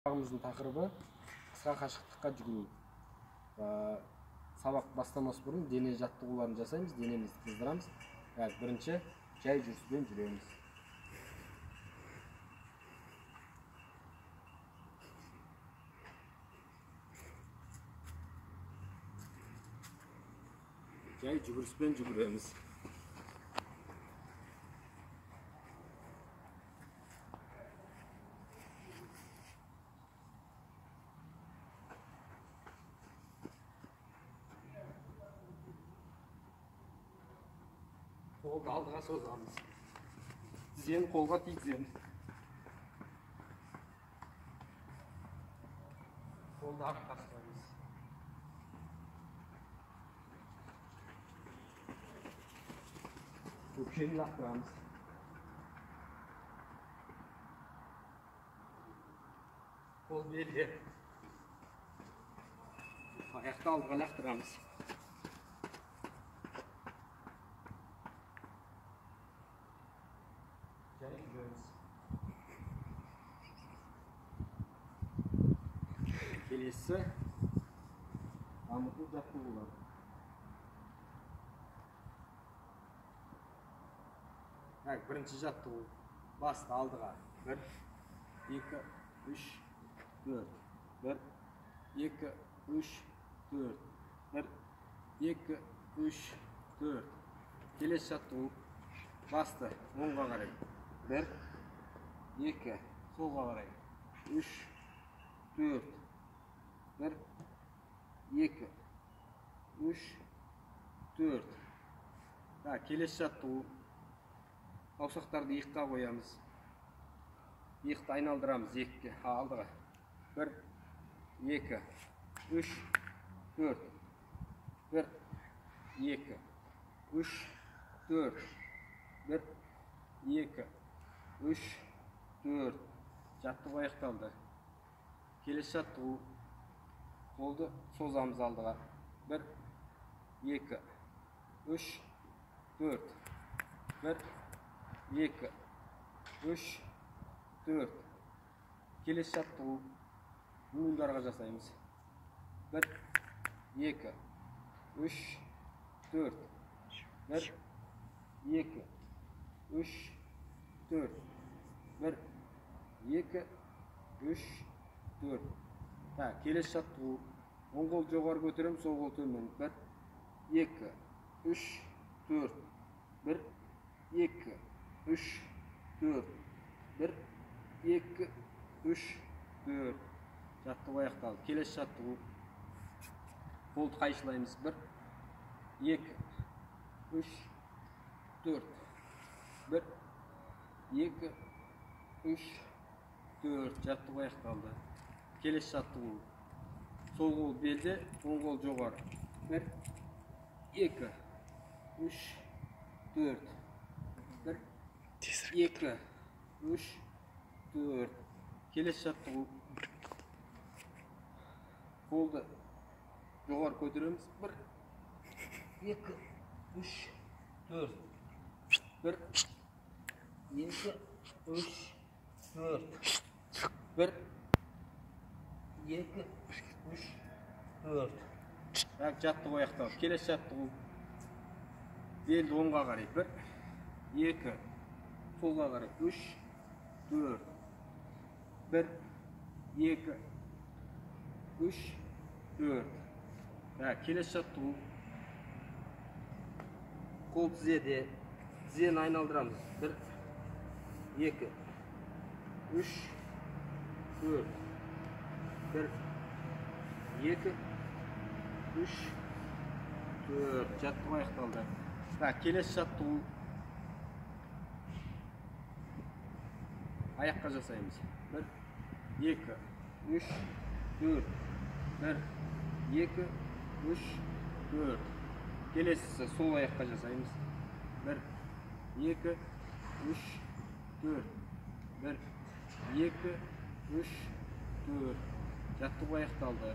Сабағымыздың тақырыбы қысқа қашықтыққа жүгіру. Сабақ бастамас бұрын дене жаттығуларын жасаймыз, денемізді қыздырамыз. Бірінші жай жүріспен жүреміз. Жай жүгіріспен жүгіреміз. Қолды алдыға созамыз. Тізені қолға тигіземіз. Қолды артқа тастаймыз. Көкшені лақтырамыз. Қол белге. Аяқты алдыға лақтырамыз. Жай жүреміз. Келесі дамыту жаттығулары. Так, бірінші жаттығу. Басты алдыға. 1, 2, 3, 4. 1, 2, 3, 4. 1, 2, 3, 4. Келесі жаттығу. Басты оңға қарай. 1, 2, солға қарай. 3, 4. 1, 2, 3, 4. Так, келесі жаттығу. Саусақтарды иыққа қоямыз. Иықты айналдырамыз екіге, алдыға. 1, 2, 3, 4. 1, 2, 3, 4. 1, 2, 3, 4. Жаттығу аяқталды. Келесі жаттығу. Қолды созамыз алдыға. 1, 2, 3, 4. 1, 2, 3, 4. Келесі жаттығу. Буындарға жасаймыз. 1, 2, 3, 4. 1, 2, 3, 4. 1, 2, 3, 4. Так, келесі жаттығу. Оң қол жоғары көтереміз, сол қол төмен. 1, 2, 3, 4. 1, 2, 3, 4. 1, 2, 3, 4. Жаттығу аяқталды. Келесі жаттығу. Қолды қайшылаймыз. 1, 2, 3, 4. 1, 2, 3, 4. Жаттығу аяқталды. Келесі жаттығу. Сол қол белде, оң қол жоғары. 1, 2, 3, 4. 1, 2, 3, 4. Келесі жаттығу. Қолды жоғары көтереміз. 1, 2, 3, 4. 1, 2, 3, 4. 1, 2, 3, 4. Так, жаттығу аяқталды. Келесі жаттығу. Белді оңға қарай. 1, 2, солға қарай. 3, 4. 1, 2, 3, 4. Так, келесі жаттығу. Қол тізеде. Тізені айналдырамыз. 1, 2, 3, 4. 1, 2, 3, 4. Жаттығу аяқталды. Так, келесі жаттығу. Аяққа жасаймыз. 1, 2, 3, 4. 1, 2, 3, 4. Келесісі сол аяққа жасаймыз. 1, 2, 3, 4. 1, 2, 3, 4. Жаттығу аяқталды.